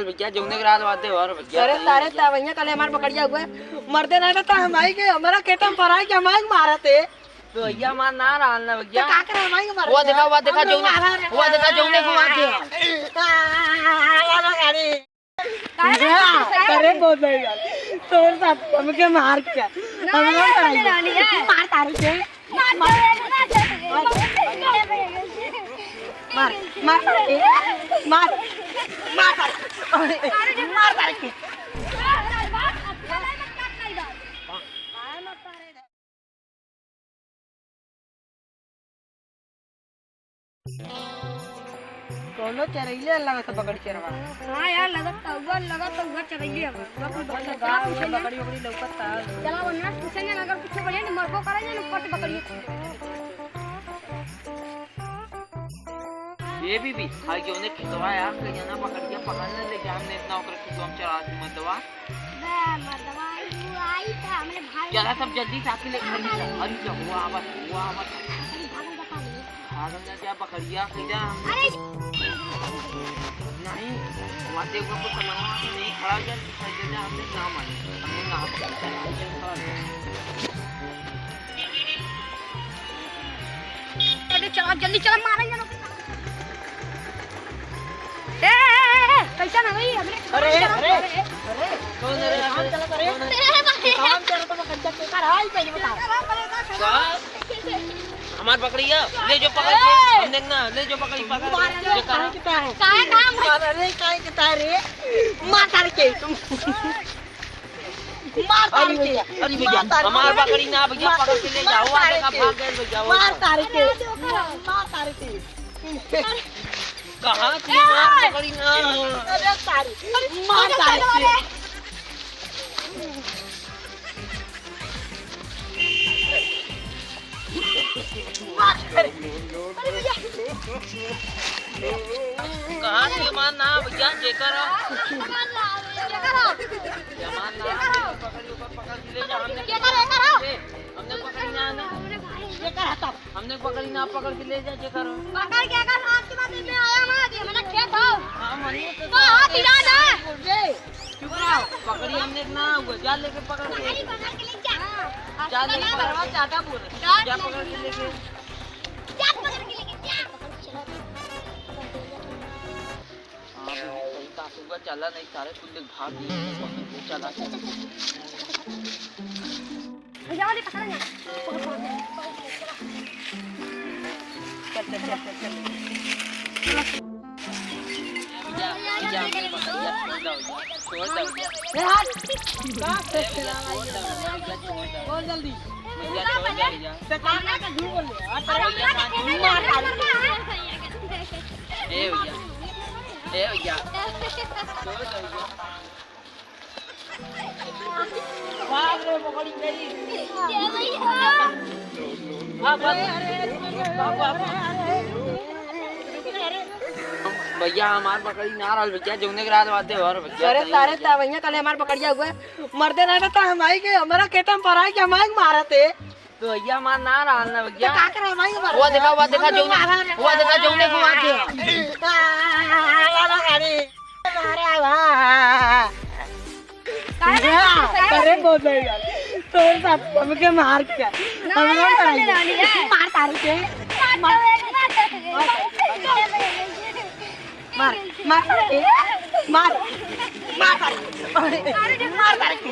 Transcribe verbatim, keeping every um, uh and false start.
भैया, जौने के रात बात दे और भैया, अरे सही सारे भैया। तावैया कल हमार बकरिया हुआ, मरते नहीं तो हम आई के, हमारा खेत में पराई के हम आई के मारत है। तो भैया, हमार ना रहल ना भैया। तो का करे हम आई के मारत वो है? देखा, वो देखा, हम लोग जौने, मारा रे। वो देखा, जौने को मार दिया। अरे बहुत सही यार। तोर साथ हमके मार के। हम लोग मार तारी के। मार, मार, मार, मार, मार, मार, मार, मार, मार, मार, मार। कौनो चरैले लगत बकरी चरवा। हाँ यार, लगत त हुआ, लगत त हुआ चरैले हवा। बाकी बकरी, बकरी, बकरी लौकत ता। चला वरना पूछेंगे ना, अगर कुछ बढ़िया नहीं, मरबो करेंगे ना, ऊपर से बकरी। ये बीबी, हाय, जौने खेतवा आ के जना बकरिया पकड़ ले, ले जा, हमने इतना ओकरे खेतवा में चरा दी, मतवा। बे, मतवा, तू आई त हमरे भाई चला, सब जल्दी से आके ले, हरी जा, हरी जा, हुआ आवत, हुआ आवत। अरे, भागल बता ले। भागल जा, जा, बकरिया, खा जा। अरे। नहीं, वहाँ देखो, कुछ लगा, नहीं, खड़ा जा, दिखाई दे, हमने ना मानी, हमने ना पकड़ा। अरे चला, जल्दी चला, मारेंगे लोग। ए, ए, ए, ए, कैसा ना भाई, अरे, अरे, अरे, अरे, कौन है रे? काम चला करे। कौन है? अरे भाई। काम चला तो मैं कंचा के कर, हाय, पहले बता। क्या? हमार बकरिया, ले जो पकड़ के, ए! हम देखना, ले जो पकड़ के, पकड़ के। मार, ये कहाँ? काहे कितना है? काहे काम है? मार, अरे, काहे कितना है रे? मार तार के। मार तारी के। अरे भैया, मार तारी हमार के। बकरी ना भैया, मार, पकड़ के ले मार जाओ, तारी देखा के। भाग गए भैया, वो मार तारी के। मार तारी के। कहाँ की मार बकरी ना? अरे तारी, मार तारी के। कहाँ से मार ना भैया, जेकर हो। जेकर हो। जमान ना, पकड़, पकड़, पकड़ के ले जा, हमने जेकर हो, जेकर हो। हमने पकड़ी ना, ना। जेकर हो तब। हमने पकड़ी ना, पकड़ के ले जा, जेकर हो। पकड़ के अगर आज के बाद में आया ना, जे हमारा खेत हो। हाँ, मनिए तो तो हाथ हिला ना। बोल बे। चुप रहो, पकड़ी हमने ना हुआ, जा लेके पकड़ के। पकड़ के ले जा। जा लेके पकड़। ज्यादा बोल। जा पकड़ के लेके। जा पकड़ के लेके जा। हाँ, बेबी, सही कहा, सुबह चला नहीं, सारे कुल लोग भाग गए। चला, चला। भैया वाले पकड़ ना। चल, चल, चल, चल, चल। जा, जा, जा, जा, जा। छोड़ दो। ए, हट। ए, भैया, छोड़ दो, भैया, छोड़ दो। बोल जल्दी। भैया, छोड़ दो, भैया। तो कान्हा का झूठ बोल रहे हो। अरे, भैया, मार। ए, भैया। ए, भैया। छोड़ दो, भैया। बाप रे, पकड़ी गई। ए भैया। बाप, बाप। भैया, हमार बकरी ना रहल भैया, जौने के रात बात दे और भैया, अरे सही सारे भैया। तावैया कल हमार बकरिया हुआ, मरते रहते तो हम आई के, हमारा खेत में पराई के हम आई के मारते। तो भैया, हमार ना रहल ना भैया। तो का करे भाई, हमार वो देखा, वो देखा, हमार जौने, हमार वो देखा, जौने को मार दिया। अरे वाह। अरे बहुत सही यार। तो साथ हमके मार के। ना, हम लोग ना, कराएंगे। ना, ना, ना। मार तारी के। मार, मार तारी के। मार, मार तारी के। मार, मार तारी के। मार तारी के।